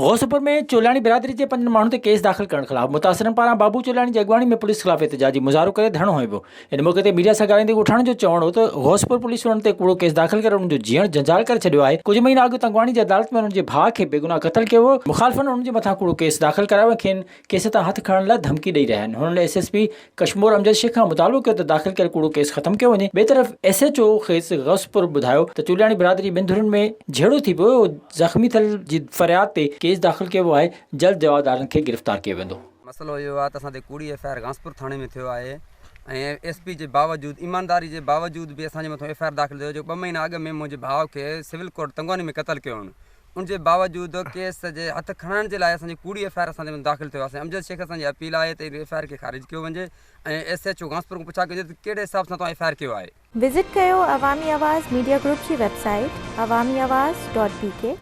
غوثپور ۾ چولاڻي برادري جي پنجن ماڻهن تي ڪيس داخل ڪرڻ خلاف متاثرن پاران بابو چولاڻي جي اڳواڻي ۾ پوليس خلاف احتجاجي مظاهرو ڪري ڌرڻو هنيو ويو. ان موقعي تي ميڊيا سان ڳالهائيندي ڳوٺاڻن جو چوڻ هو ته غوثپور پوليس انهن تي ڪوڙو ڪيس داخل ڪري انهن جو جيئڻ جنجال ڪري ڇڏيو آهي، ڪجهه مهينا اڳ تنگواڻي جي عدالت ۾ انهن جي ڀاء کي بيگناهه قتل ڪيو ويو، مخالفن انهن جي مٿان ڪوڙو ڪيس داخل ڪرايو ۽ کين ڪيس تان هٿ کڻڻ لاء ڌمڪي ڏئي رهيا آهن. هنن S S P Kashmore Amjad Shaikh کان مطالبو ڪيو ته داخل ڪيل ڪوڙو ڪيس ختم ڪيو وڃي. ٻئي طرف ايس ايڇ او خيس غوثپور ٻڌايو ته چولياڻي برادري ٻن ڌرين ۾ جهيڙو ٿي پيو، زخمي ٿيل جي فرياد تي ڪيس داخل ڪيو ويو آهي، جلد جوابدارن کي گرفتار ڪيو ويندو. مسئلو اهو آهي ته اسان تي ڪوڙي ايف I R Ghanspur ٿاڻي ۾ ٿيو آهي ۽ ايس پي جي باوجود ايمانداري جي باوجود به اسان جي مٿان ايف I R داخل ٿيو جو ٻه مهينا اڳ ۾ منهنجي ڀاء کي سول ڪورٽ تنگواني ۾ قتل ڪيو هن ان جي باوجود ڪيس جي هٿ کڻائڻ جي لاء اسان جي ڪوڙي ايف I R اسان تي داخل ٿيو آهي امجد شيخ اسان جي اپيل آهي ته ايف I R کي خارج ڪيو وڃي ۽ ايس ايڇ او غانسپور کان پڇا ڪجي ته ڪهڙي حساب سان توهان ايف I R ڪيو آهي. وزٽ ڪيو عوامي آواز ميڊيا گروپ جي website Awami Awaz dot B K.